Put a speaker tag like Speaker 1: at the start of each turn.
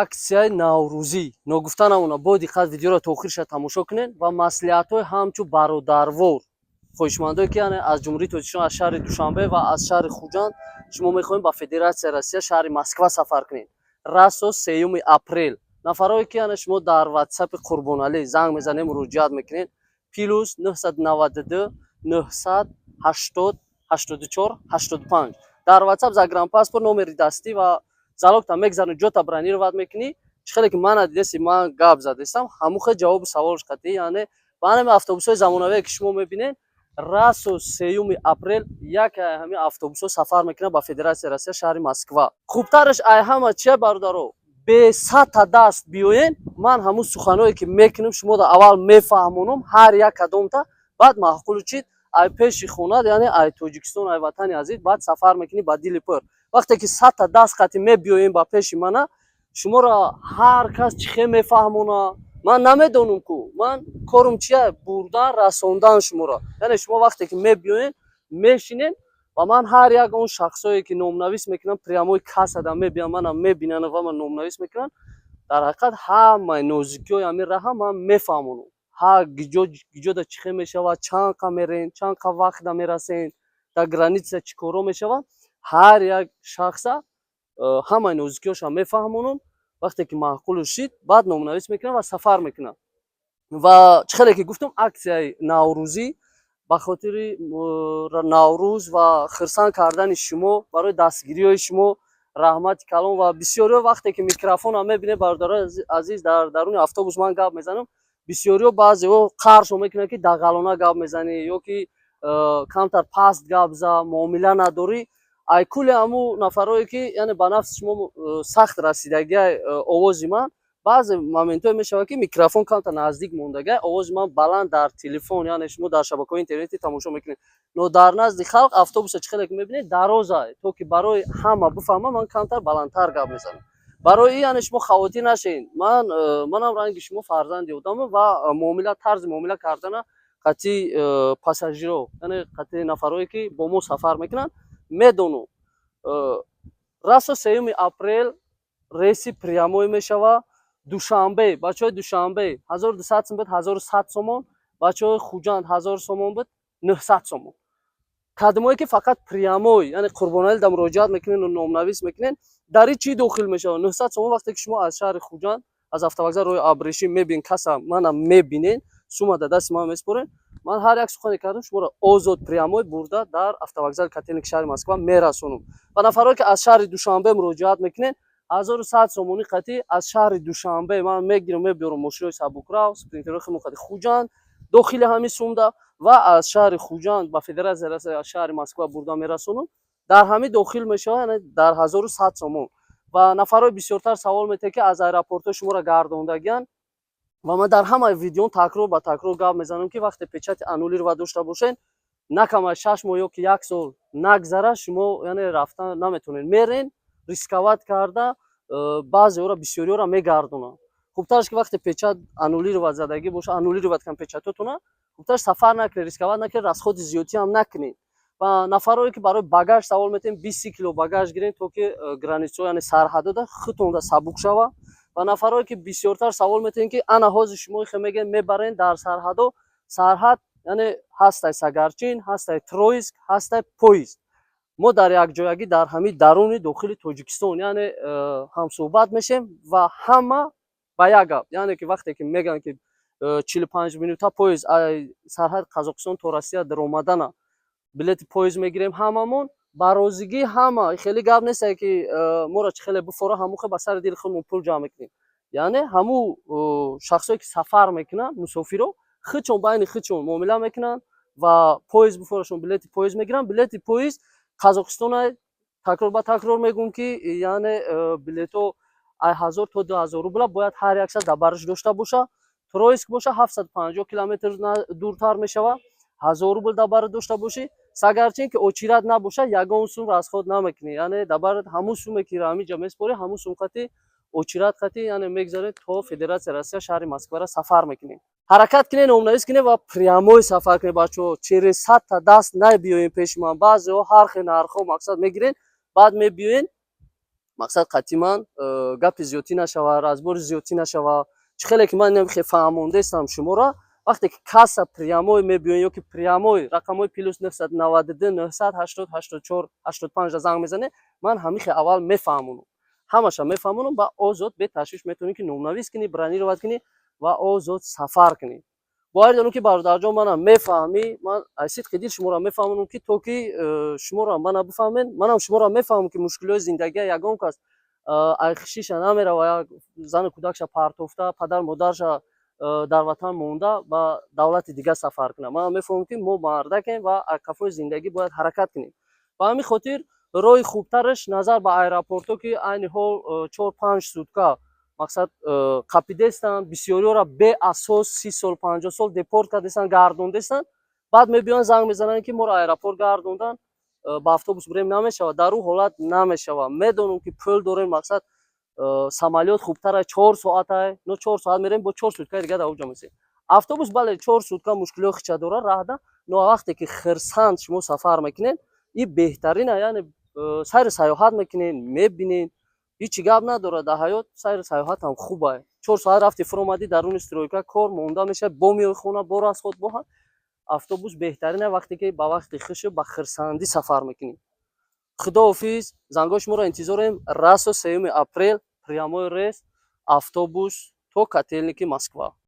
Speaker 1: Аксияи наврӯзӣ. Ногуфта намонад, бо диққат видеоро то охирша тамошо кунед ва маслиҳатҳои ҳамчун бародарвор, хоҳишмандое ки, яъне, аз Ҷумҳурии Тоҷикистон, аз шаҳри Душанбе ва аз шаҳри Хуҷанд шумо мехоҳем ба Федератсияи Россия, шаҳри Москва сафар кунед, расо 3 апрел. Нафарое ки, яъне, шумо дар Ватсапи Қурбоналӣ занг мезанед, муроҷиат мекунед: +992 980 84 85. Дар Ватсап загранпаспорт, номери дастӣ ва залогта мегзарни, ҷота бронировать мекунӣ. Чӣ хеле ки мана дидеси, ман гап задестам, ҳамун хел ҷавоби саволш қатъӣ. Яъне, ба ҳамин автобусҳои замонавие, ки шумо мебинед, расо 3 апрел як ҳамин автобусҳо сафар мекунад ба Федератсияи Россия, шаҳри Москва. Хубтараш ай ҳама чия, бародаро? Бе 100-та даст биёен, ман ҳамун суханое ки мекунам, шуморо аввал мефаҳмонам ҳар як кадомта, баъд маъқулу чид, ай пеши хона, яъне ай Тоҷикистон, ай ватани азиз, баъд сафар мекунӣ ба дили пур. Вақте ки 100-та даст қати мебиёем ба пеши мана, шуморо ҳар кас чӣ хел мефаҳмона, ман намедонам ку. Ман корум чия? Бурдан, расондан шуморо. Яъне, шумо вақте ки мебиёен, мешинен ва ман ҳар як он шахсое ки номнавис мекунам, прямой кассада мебиям, манам мебинанд ва ман номнавис мекунам. Дар ҳақиқат, ҳамаи нозикиҳои ҳамин раҳа ман мефаҳмонам, ҳар гиҷода чӣ хел мешавад, чанд қа мерен, чанд қа вақта мерасен, дар граница чӣ коро мешавад. Ҳар як шахса ҳамаи нозикиҳоша мефаҳмонам. Вақте ки маъқулу шид, баъд номнавис мекунам ва сафар мекунам. Ва чӣ хеле ки гуфтам, аксияи наврӯзӣ ба хотири Наврӯз ва хирсанд кардани шумо, барои дастгириҳои шумо раҳмати калон. Ва бисёриҳо вақте ки микрофонам мебинед, бародарои азиз, дар даруни автобус ман гап мезанам, бисёриҳо, баъзеҳо қаршо мекунанд, ки дағалона гап мезанӣ ё ки камтар паст гап за, муомила надорӣ. Ай кулли ҳамун нафарое ки, яъне, ба нафси шумо сахт расидагиай овози ман, баъзе моментҳое мешавад, ки микрофон камтар наздик мондагиай, овози ман баланд дар телефон, яъне шумо дар шабакаҳои интернетӣ тамошо мекунед, но дар назди халқ автобуса, чӣ хеле ки мебинед, дароза, то ки барои ҳама бифаҳма, ман камтар баландтар гап мезанам. Барои ин, яъне, шумо хавотир нашед. Ман манам ранги шумо фарзанди одамам ва муомила, тарзи муомила кардана қатъи пассажиро, яъне қатъи нафарое ки бо мо сафар мекунанд, медонам. Расо 3 апрел рейси прямой мешавад. Душанбе, бачаҳои Душанбе 1200 сум буд, 1100 сомон, бачаҳои Хуҷанд 1000 сомон буд, 900 сомон. Кадомое ки фақат прямой, яъне Қурбоналӣ да муроҷиат мекунед, номнавис мекунед, дар ин чӣ дохил мешавад? 900 сомон. Вақте ки шумо аз шаҳри Хуҷанд, аз автовокзал роҳи Абрешим мебинед, каса манам мебинед, сума дар дасти ман месупоред, ман ҳар як сухане кардам, шуморо озод прямой бурда дар автовокзали Котельники шаҳри Москва мерасонам. Ва нафарое ки аз шаҳри Душанбе муроҷиат мекунед, 1100 сомонӣ қатъи аз шаҳри Душанбе ман мегирам, мебиёрам, мошинои сабукрав, спринтерҳои худмон қати Хуҷанд дохили ҳамин сумда ва аз шаҳри Хуҷанд ба Федератсияи Россия, аз шаҳри Москва бурда мерасонам, дар ҳамин дохил мешавад, яъне дар 1100 сомон. Ва нафарҳои бисёртар савол метиҳад, ки аз аэропортҳо шуморо гардондагианд. Ва ман дар ҳамаи видеон такрор ба такрор гап мезанам, ки вақте печати аннулировать дошта бошед, на кам аз 6 моҳ ё ки як сол нагзара, шумо, яъне, рафта наметавонед. Мерен, рисковать карда, баъзеҳоро, бисёриҳоро мегардонанд. Хубтараш ки вақте печать аннулировать задагӣ боша, аннулировать кан печатотона, хубтараш сафар накунед, рисковать накунед, расходи зиёдтӣ ҳам накунед. Ва нафарое ки барои багаж савол метиҳем, 20-30 кило багаж гирем, то ки границаҳо, яъне сарҳадода худтонда сабук шава. Ва нафарое ки бисёртар савол метиҳем, ки ана ҳозир шумо хе мегӯед, мебарен дар сарҳадо, сарҳад, яъне, ҳастай Сагарчин, ҳастай Троицк, ҳастай поезд. Мо дар якҷоягӣ дар ҳамин даруни дохили Тоҷикистон, яъне, ҳамсӯҳбат мешем ва ҳама ба як гап. Яъне ки вақте ки мегӯянд, ки 45 минута поезд сарҳади Қазоқистон то Россия даромадана, билети поезд мегирем ҳамамон ба розигии ҳама. Хеле гап несте, ки моро чӣ хеле буфора, ҳамун хел ба сари дили худмон пул ҷамъ мекунем. Яъне, ҳамун шахсое ки сафар мекунанд, мусофиро худшон байни худшон муомила мекунанд ва поезд буфорашон, билети поезд мегиранд. Билети поезд Қазоқистона, такрор ба такрор мегӯм, ки, яъне, билетҳо ай 1000 то 2000 рубла бояд ҳар як шахс дар бараш дошта боша. Троицк боша, 750 километр дуртар мешавад, 1000 рубл дар барат дошта бошӣ. Сагарчин ки очередь набошад, ягон сум расход намекунӣ, яъне дар барат ҳамун суме ки ҳаминҷа месупорӣ, ҳамун сум қати очередь қати, яъне, мегзаред, то Федератсияи Россия, шаҳри Москвара сафар мекунем. Ҳаракат кунед, номнавис кунед ва прямой сафар кунед, бачаҳо. Через 100-та даст набиёем пеши ман. Баъзеҳо ҳар хел нархҳо, мақсад, мегирен, баъд мебиёен. Мақсад, қатъи ман гапи зиёдтӣ нашава, разбори зиёдтӣ нашава. Чӣ хеле ки ман хе фаҳмондаистам шуморо, вақте ки касса прямой мебиёен ё ки прямой рақамҳои +992 980 84 85 занг мезанед, ман ҳамихе аввал мефаҳмонам, ҳамаша мефаҳмонам ва озод, беташвиш метавонӣ, ки номнавис кунӣ, бронировать кунӣ ва озод сафар кунӣ. Боварӣ дорам, ки, бародарҷон, манам мефаҳмӣ. Ман аз сидқи дил шуморо мефаҳмонам, ки то ки шуморо мана бифаҳмед, манам шуморо мефаҳмам, ки мушкилиҳои зиндагия ягон кас айхишиша намерава, як зану кӯдакша партофта, падар модарша дар ватан монда, ба давлати дигар сафар кунад. Ман мефаҳмам, ки мо мардакем ва аз қафои зиндагӣ бояд ҳаракат кунем. Ба ҳамин хотир роҳи хубтараш назар ба аэропортҳо, ки айни ҳол 4-5 сутка, мақсад, қапидестанд, бисёриёро беасос 30 сол, 50 сол депорт кардестанд, гардондестанд. Баъд мебиёнд, занг мезананд, ки моро аэропорт гардонданд, ба автобус бирем. Намешавад, дар ӯ ҳолат намешавад. Медонам, ки пул дорем, мақсад, самолёт хубтара, 4 соатай, но 4 соат мерем, бо 4 суткаи дига дар оҷа месем. Автобус, бале, 4 сутка мушкилиҳо хича дорад раҳда, но вақте ки хирсанд шумо сафар мекунед, и беҳтарина, яъне сайру сайёҳат мекунед, мебинед, ҳичи гап надорад. Дар ҳаёт сайру сайёҳатам хубай. 4 соат рафти, фуромадӣ, даруни стройка кор монда мешавад, бо меои хона, бо расход, бо автобус беҳтарина, вақте ки ба вақти хушу ба хирсандӣ сафар мекунӣ. Худоҳофиз, зангои шуморо интизорем. Расо 3 апрел прямой рейс, автобус то Котельники, Москва.